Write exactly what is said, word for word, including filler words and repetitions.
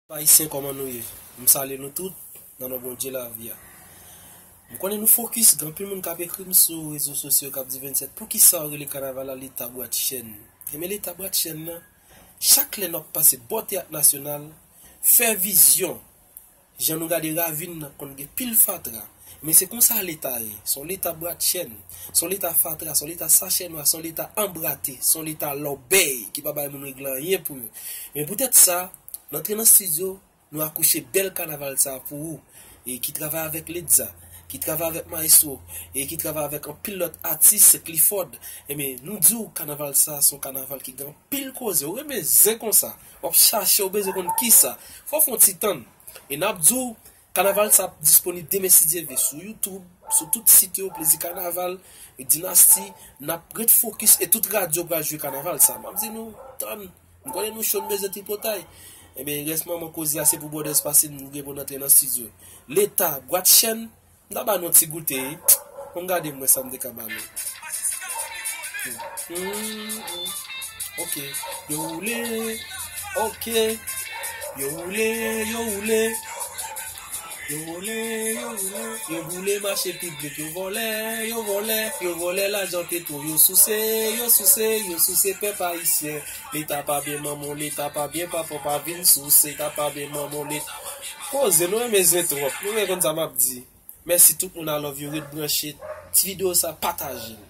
Ayisyen, kòman nou ye? M salye nou tout nan non Bondye lavi a. M konnen nou fokis, gen anpil moun k ap ekri m sou rezo sosyo k ap di, Vennsèt, poukisa w rele kanaval la Leta Bwatchèn? Enben, Leta Bwatchèn nan, chak lè n ap pase bò Teyat Nasyonal, fè vizyon, jan nou gade ravin nan konn gen pil fatra. Men se konsa Leta ye. Se yon Leta bwatchèn, se yon Leta fatra, se yon Leta sachè nwa, se yon Leta anbrate, se yon Leta lòbèy ki pa bay moun regle anyen pou yo. Men poutèt sa, n antre nan estidyo, nou akouche bèl kanaval sa a pou ou, e ki travay avèk Ledza, ki travay avèk Maestro, e ki travay avèk anpil lòt atis, Clifford. Enben, nou di w, kanaval sa a se yon kanaval ki gen anpil koze. Ou renmen zen konsa, w ap chache, ou bezwen konn kisa, fò w fè yon ti tann. E n ap di w, kanaval sa ap disponib demen, si Dye vle, sou YouTube, sou tout sit yo, Plezi Kanaval, Dinasti, n ap ret fokis e tout radyo pral jwe kanaval sa. M ap di nou, tann, m konnen nou cho, n bezwen tripotay. Enben, rès manman koze a, se pou Brothers pase, nou gen pou n antre nan estidyo. Leta, Bwatchèn, m ta ba nou yon ti goute, wi. Bon, gade mwen sa m te ka ba nou. Hmm, ok. Yo woule. Ok. Yo woule, yo woule. Yo woule, yo woule. Yo boule mache piblik, yo vòlè, yo vòlè. Yo vòlè lajan petwo, yo souse, yo souse, yo souse pèp ayisyen. Leta pa byen manman, Leta pa byen papa, pa vin souse, Leta pa byen manman, Leta. Koze, nou renmen zen twòp. Nou renmen konn sa m ap di. Mèsi tout moun, I love you, ret branche. Ti videyo sa, pataje l.